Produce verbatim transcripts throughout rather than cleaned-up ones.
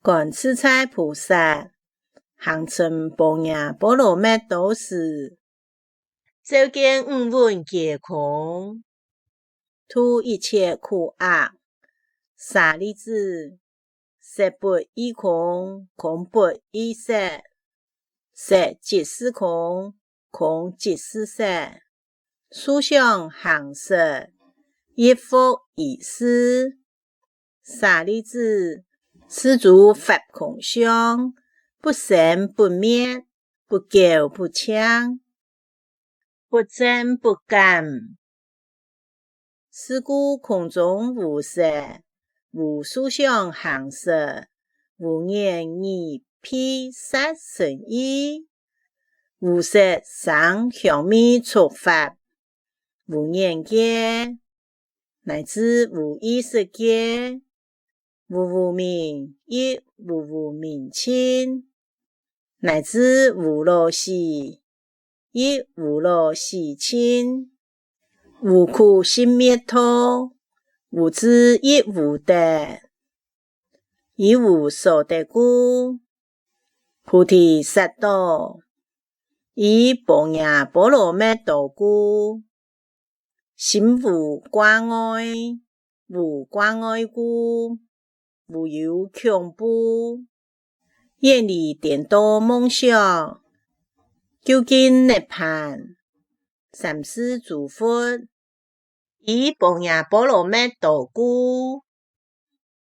觀自在菩薩，行深般若波羅蜜多時，照見五蘊皆空，度一切苦厄。舍利子，色不異空，空不異色，色即是空，空即是色。 受想行識，亦復如是。舍利子，是諸法空相，不生不滅，不久不淨，不增不減。是故空中無色，無受想行識，無眼耳鼻舌身意，無色聲香味觸法， 無眼界，乃至無意識界，無無明，亦無無明盡，乃至無老死，亦無老死盡，無苦集滅道，無智亦無得， 於無所得故，菩提薩埵，於般若波羅蜜多故，心無掛礙，無掛礙故，無有恐怖，遠離顛倒夢想，究竟涅槃。三世諸佛，於般若波羅蜜多故，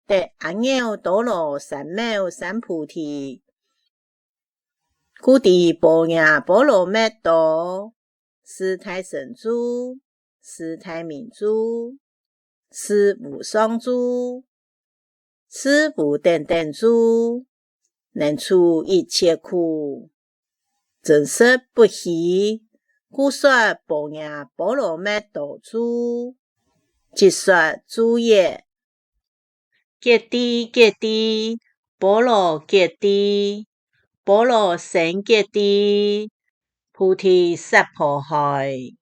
得阿耨多羅三藐三菩提。故知般若波羅蜜多，是大乘住，是大明住，是無上住，是無等等住， 能除一切苦，真實不虛，故說般若波羅蜜多住，即說住也。揭諦揭諦，波羅揭諦，波羅僧揭諦，菩提薩婆胥。